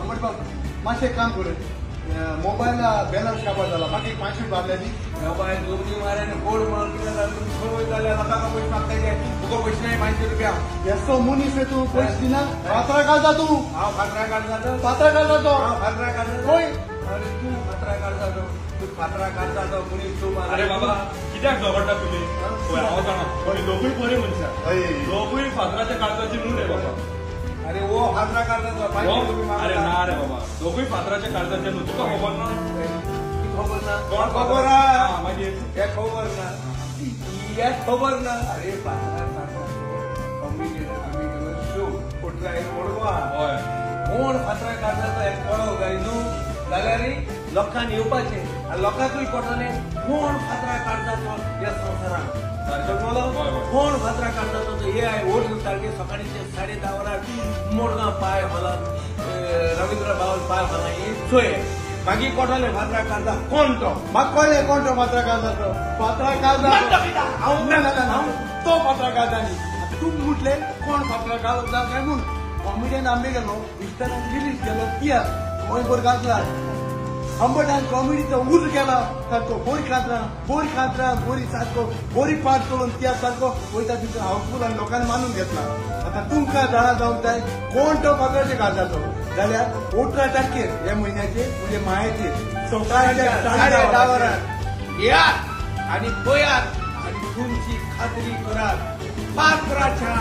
अंबट बाब मातशें काम कर, मोबायला बॅलन्स काबार जाला, म्हाका एक 500 मारले न्ही. मोबायल दोनी मारे आनी कोड म्हणून कितें जालें, तुमी खंय वयता जाल्यार लोकांक पयशे मागता ते, तुका पयशे नाय 500 रुपया. येसो मनीस रे तूं, पयशे दिना, फातरां काडटा तूं. हांव फातरां काडटा तो, फातरां काडटा तो, हांव फातरां काडटा खंय? अरे तूं फातरां काडटा तो, तूं फातरां काडटा तो मनीस तूं. अरे बाबा कित्याक झगडटा तुमी? पळय हांव जाणा तुमी दोगूय बरी मनशां, दोगूय फातराच्या काळजाची न्हू रे बाबा. अरे वो फातरां काडटा तो, 500 रुपया. अरे ना रे बाबा, दोगूय फातराच्या काळजाचे न्हू. तुका खबर ना? खबर ना? कोण खबर ना? मागीर हे खबर ना, हे खबर ना. अरे फातरां काडटा आमी गेलो शो कोटला मडगांव. हय, कोण फातरां काडटा तो हें कळोंक जाय न्हू, जाल्यार लोकांक येवपाचें आनी लोकांकूय कळटलें कोण फातरां काडटा तो ह्या संवसारांत. समजलो? कोण फातरां काडटा तो हे वोट सारके सकाळीं 10:30 वरां मडगांव पाय हॉलान रविंद्र भवन पाय हॉलान हे चोय, मागीर कळटलें फातरां काडटा कोण तो. म्हाका कळ्ळें कोण तो फातरां काडटा तो. फातरां काडटा हांव ना ना ना, तो फातरां काडटा न्ही. तूं म्हटलें कोण फातरां काडटा काय म्हूण. कॉमेडियन आमी गेलो विस्तारान रिलीज केलो तियात्र गोंयभर गाजला. अंबटान कॉमेडीचो उज केला सारको, बोरी खातरां बोरी खातरां बोरी सारको बोरी पाट करून तियात्र सारको वयता तितून हाऊसफूल आनी लोकांनी मानून घेतला. आतां तुमकां जाणा जावंक जाय कोण तो फातराचे काळजाचो, जाल्यार 18 तारखेर हे म्हयन्याचे म्हणजे मायाचेर सकाळच्या 10:30 वरां येयात आनी पळयात आनी तुमची खात्री करात फातराच्या